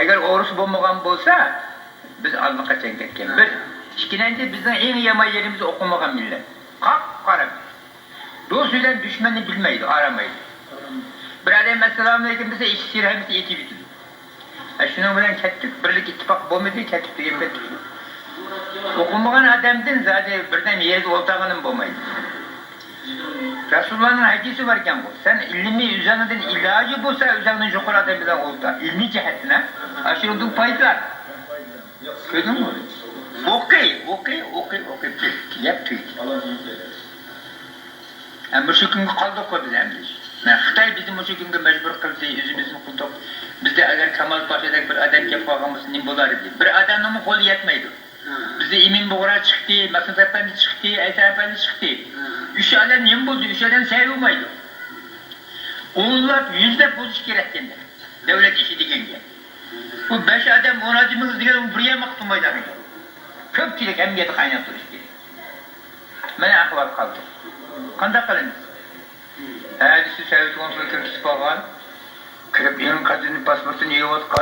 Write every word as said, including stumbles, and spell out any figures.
ئەگەر ئورۇس بولمىغان بولسا، بىز ئاللىقاچان كەتكەن. بىر. ئىككىنچى، بىزنىڭ ئەڭ يامان يېرىمىز ئوقۇمىغان مىللەت. قاپقارا. دوست بىلەن دۈشمەننى بىلمەيدۇ، ئارىمايدۇ. بىر ئادەم «ئەسسالامۇئەلەيكۇم» دېسە، ئىچى سىرى ھەممىسى ئېتىۋېتىدۇ. ئە، شۇنىڭ بىلەن كەتتۇق، بىرلىك ئىتتىپاق بولمىدى، كەتتۇق دېگەن كەتتۇق. ئوقۇمىغان ئادەمدىن زادى بىردەم يەردە ئولتۇرغىنىم بولمايدۇ. رەسۇلۇللانىڭ ھەدىسى باركەنغۇ، سەن ئىلمىي ئۆزۈڭدىن ئىلاجى بولسا ئۆزۈڭدىن يۇقىرى ئادەم بىلەن ئولتۇر. ئىلمىي جەھەتتىن، ھە؟ ئاشۇنىڭدىن پايدىلان. كۆردۈڭمۇ؟ ئوقۇي، ئوقۇي، ئوقۇي، ئوقۇي، يەپ تۈگىدى. ھە، مۇشۇ كۈنگە قالدۇققۇ بىز ئەمدى. مەن خىتاي بىزنى مۇشۇ كۈنگە مەجبۇر قىلدى، ئۆزىمىزمۇ قىلدۇق. بىزدە ئەگەر كامال پاشادەك بىر ئادەم كەپ قالغان بولسا نېمە بولار ئىدى؟ بىر ئادەمنىڭمۇ قولى يەتمەيدۇ. بىزدە ئىمىن بۇغرا چىقتى، مەخسۇت ئەپەندى چىقتى، ئەيسا ئەپەندى چىقتى. ئۈچ ئادەم نېمە بولدى؟ ئۈچ ئادەم سەي بولمايدۇ. ئونلاپ، يۈزلەپ بولۇشى كېرەككەندە. دۆلەت ئىشى دېگەنگە. بۇ بەش ئادەم، ئون ئادەمنىڭ ئىزدىگەن بىر ياماق تۇرمايدۇ. كۆپچىلىك ھەممە يەردە قايناپ تۇرۇش كېرەك. مانا ئەھۋال قالدى. قانداق قىلىمىز؟ ھە، دېسە سوۋېت كونسۇلى كىرگۈزۈپ قالغان. كىرىپ ئېڭىن قازىنىپ پاسپورتىنى يېيىۋاتقان.